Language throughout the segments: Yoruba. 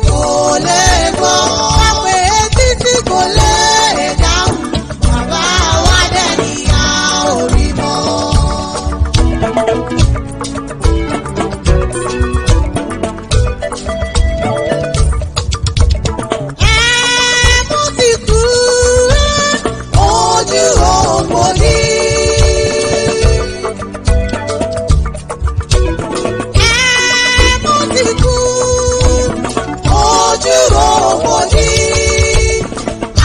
kò lè gbọ́. Kápẹ́ títí kò lè dáhùn. Bàbá wa dẹ́ni a ò rí mọ́. Ẹ̀mú ti kú ojú òpó ní. Ẹ̀mú ti kú ojú òpó ní.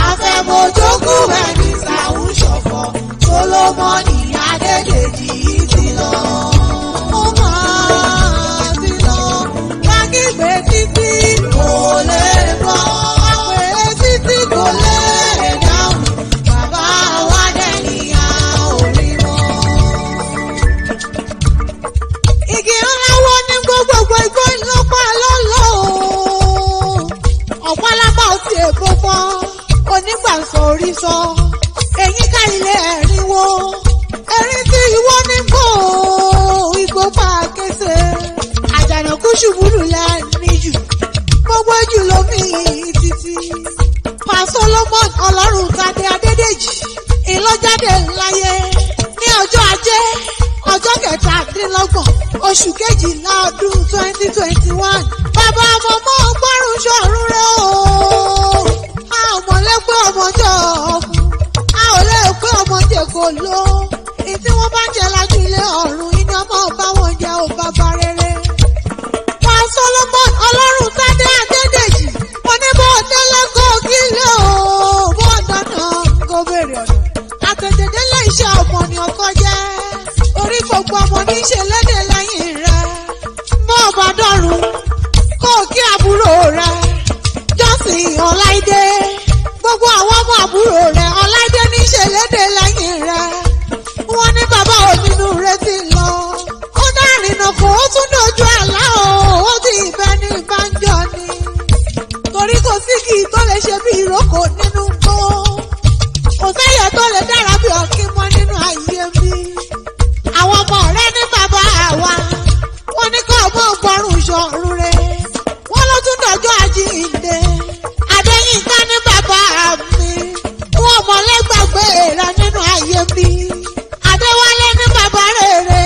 Àfẹ̀mọ́jókòó ẹni sàún ṣọ̀fọ̀ Solomoni Adédèjì yìí ti lọ. Ó máa ti lọ. Lágìgbé títí kò lè gbọ́. Àpè títí kò lè dáhùn. Bàbá wa dẹ́ni a ò rí mọ́. Igi ńlá wo ní gbogbogbò igbó ńlọ́pàá lọ́lọ́ o. Ọ̀pálábà ó ti èbó fọ́, onígbàsọ orí sọ. Eyín ká ilé ẹ̀rín wo. Erin tí ìwọ ní gbò ó, igbó pa kése. Àjànàkú ṣubú lulẹ̀ níjù. Gbogbo jù lómi títí. Pa Solomon Ọlọ́run Tadé Adédèjì. Ìlọ́jáde ńláyé ní ọjọ́ ajé ọjọ́ kẹtàdínlọ́gbọ̀n oṣù kejìlá ọdún 2021. Bàbá ọmọ mọ́ ọgbọ́rùn ṣọ̀run rẹ̀ o. A ò mọ̀lẹ́pẹ́ ọmọjọ́ ọ̀fun. A ò lè pé ọmọdé kò ló. Ìtí wọ́n bá jẹ lájú ilé ọ̀run iná mọ́ bá wọn jẹ ò bàbá rere. Pa Solomon Ọlọ́run Tádé Adédèjì. Mo ní bó délé kó kílé o. Bó dáná kó béèrè ọ̀nà. Àtẹ̀tẹ̀délé iṣẹ́ ọmọ ni ọkọ jẹ́. Orí gbogbo ọmọ ní í ṣe lédè lẹ́yìn rẹ̀. Bó o bá dọ̀run, kó o kí àbúrò rẹ̀. Johnson Ọláìdé. Gbogbo àwọn ọmọ àbúrò rẹ̀ Ọláìdé ní í ṣe lédè lẹ́yìn rẹ̀. Wọ́n ní bàbá onínú rẹ̀ ti lọ. Ó dárìnà kó o tún dojú àlá o. Ó ti ìbẹ́ ní ìbánjọ ni. Torí kò sí kì í tó lè ṣe bí ìrókò nínú gbó. Kò sẹ́yẹ tó lè dára bí ọ̀kín mọ́ nínú ayé mi. Àwọn ọmọ rẹ ní bàbá wa. Wọ́n ní kó ọmọ ọgbọ́rùn ṣọ̀run rẹ̀. Wọ́n ló tún dọ̀jọ́ àjíǹde. Adéyínká ní bàbá mi. Wọ́n mọ̀lẹ́gbàgbé rẹ nínú ayé mi. Adéwálé ní bàbá rere.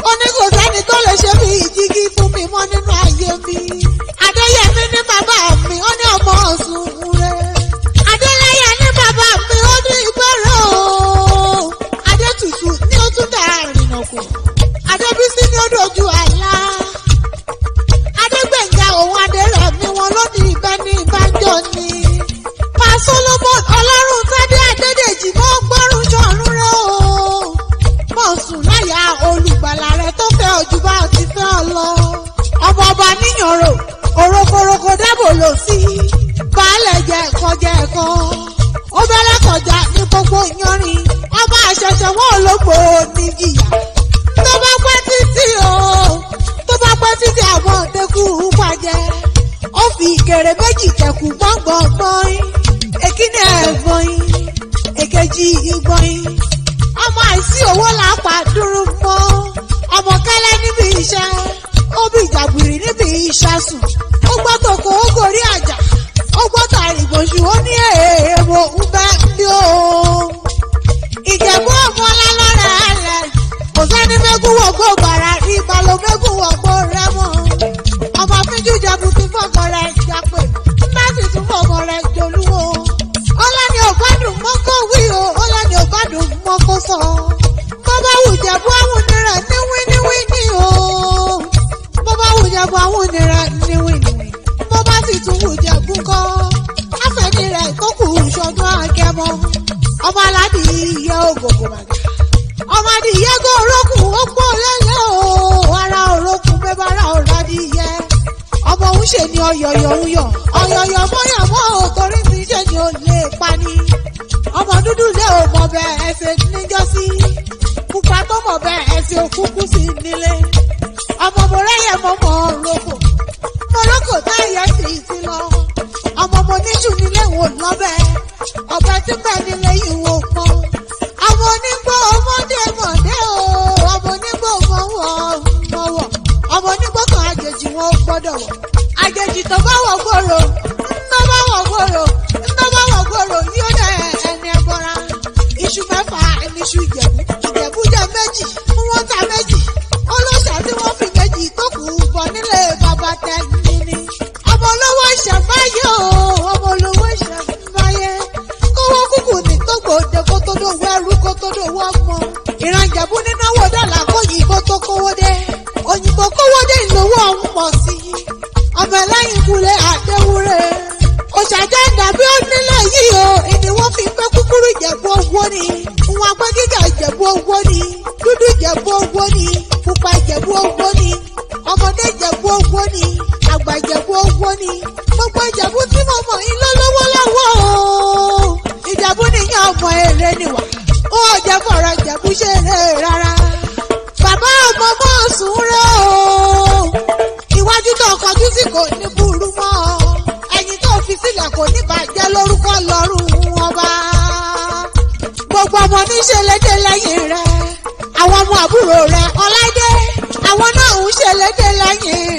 Ó ní kò sẹ́ni tó lè ṣe bí ìjígí fún mi mọ́ nínú ayé mi. Adéyẹmí ní bàbá mi, ó ní ọmọ ọ̀sùn rẹ̀. Adéléyà ní bàbá mi, ó ní ìgbọ́rọ̀ o. Adétutù ní ó tún dà àrìnà kù. Adébísí ní ó dojú àlá. Adégbèǹga òun Adérẹ̀mí wọn ló ní ìbẹ́ ní ìbájọ́ ni. Pa Solomon Ọlọ́run Tádé Adédèjì mọ́ gbọ́rùn jọ̀rún rẹ̀ o. Mọ̀ sùn láyà olùgbàlà rẹ̀ tó fẹ́ ojú bá ti fẹ́ ọ lọ. Ọmọ ọba níyànrò, òrokoroko dábò lò sí. Baálẹ̀ jẹ ẹ̀kọ́ jẹ ẹ̀kọ́. Ó bẹ́lẹ̀ kọjá ní gbogbo yanrìn. Ọba àṣẹ̀ṣẹ̀ wọn ò lógbò ní jìyà. Tó bá pẹ́ títí o, tó bá pẹ́ títí àwọn òdekù pàjẹ́. Ó fi ìkèrè méjì tẹ̀kù gbọ̀ngbọ̀ngbọ̀n. Èkíní ẹ̀gbọ̀n, èkejì ìgbọ̀n. Ọmọ àìsí owó là pa dúró mọ́. Ọmọ kẹ́lẹ́ níbi iṣẹ́, ó bí ìjàgbìrì níbi iṣẹ́ sùn. Ó gbọ́ tòkó ó gorí àjà. Ó gbọ́ tàrìgbòṣù ó ní èèwọ̀ ń bẹ́ bí o. Ìjẹ̀bú ọmọ lálọ́rẹ̀ rẹ̀. Kò sẹ́ni mẹ́gùn wọ̀gbọ́ gbàrà rí balọ̀ mẹ́gùn wọ̀gbọ́ rẹ̀ mọ́. Ọmọ fíjú jẹ̀bù ti fọ́kọ rẹ̀ jápè. Ńbá sì tún fọ́kọ rẹ̀ jolúwo. Ọlá ni ò gbádùn mọ́kó wí o, ọlá ni ò gbádùn mọ́kó sọ. Bó bá wù jẹ̀bú àwọn onírẹ̀ ní wíníwíní o. Bó bá wù jẹ̀bú àwọn onírẹ̀ ní wíníwíní. Bó bá sì tún wù jẹ̀bú kọ́. Àfẹ́ni rẹ̀ tó kù ṣọdún àgẹmọ. Ọmọ aládìyẹ ògògò bàgà. Ọmọ adìyẹ kò rókùn ó pọ̀ lẹ́lẹ́ o. Ara òrókùn bẹ́ẹ̀ bára ọ̀rọ̀ adìyẹ. Ọmọ òun ṣe ni ọyọ̀yọ̀ ń yọ̀. Ọ̀yọ̀yọ̀ mọ́yàmọ́ ò torí ti ṣe ni ò lè pani. Ọmọ dúdú lé ò mọ̀ bẹ́ẹ̀ ẹsẹ̀ níjọ́sí. Pupa tó mọ̀ bẹ́ẹ̀ ẹsẹ̀ òkúkú sí nílé. Ọmọ mo rẹ́yẹ̀ mọ́ mọ́ roko. Mo roko táyà sì ti lọ. Ọmọ mo níṣù nílé wò lọ́bẹ̀. Ọ̀bẹ tí bẹ́ẹ̀ nílé yìí wò pọ́n. Ọmọ onígbó ọmọdé mọ̀dé o. Ọmọ onígbó mọ̀wọ̀ mọ̀wọ̀. Ọmọ onígbó kan àjèjì wọn ò gbọ́dọ̀ wọ̀. Àjèjì tó bá wọ̀ gbòòrò, ńlọ bá wọ̀ gbòòrò, ńlọ bá wọ̀ gbòòrò yóò dẹ ẹni ẹbọra. Iṣu mẹ́fà níṣu Ìjẹ̀bú, Ìjẹ̀bú jẹ méjì, wọ́n ta méjì. Olóṣà tí wọ́n fi méjì tó kù bọ̀ nílé bàbá tẹ́ni ni. Ọmọ olówó ìṣẹ̀mbáyé o, ọmọ olówó ìṣẹ̀mbáyé. Kówó kúkú ní tó gbòde kó tó dòwó ẹrú kó tó dòwó ọmọ. Ìran Ìjẹ̀bú nínáwó dọ́là kóyìnbó tó kówó dé. Òyìnbó kówó dé ìlówó ọ̀hún pọ̀ sí i. Ọmọ ẹlẹ́yìn kulẹ̀ àdéwúre. Òṣàjẹ́ dàbí onílé yìí o, ìní wọ́n fi pé kúkúrú Ìjẹ̀bú owó ni. Ìwọ̀n apẹ́ gíga Ìjẹ̀bú owó ni. Dúdú Ìjẹ̀bú owó ni. Pupa Ìjẹ̀bú owó ni. Ọmọdé Ìjẹ̀bú owó ni. Àgbà Ìjẹ̀bú owó ni. Gbogbo Ìjẹ̀bú tí mo mọ̀ ń lọ lọ́wọ́ lọ́wọ́ o. Ìjẹ̀bú nìyẹn ọmọ èrè nìwà. Ó jẹ́ fọ̀rọ̀ Ìjẹ̀bú ṣeré rárá. Bàbá ọmọ mọ́ sùn rẹ̀ o. Iwájú tó kọjú sí kò ní burú mọ́. Ẹ̀yìn tó fi sílẹ̀ kò ní bàjẹ́ lórúkọ lọ́rùn ọba. Gbogbo ọmọ ní ṣe lédè lẹ́yìn rẹ̀. Àwọn ọmọ àbúrò rẹ̀ Ọláìdé. Àwọn náà ń ṣe lédè lẹ́yìn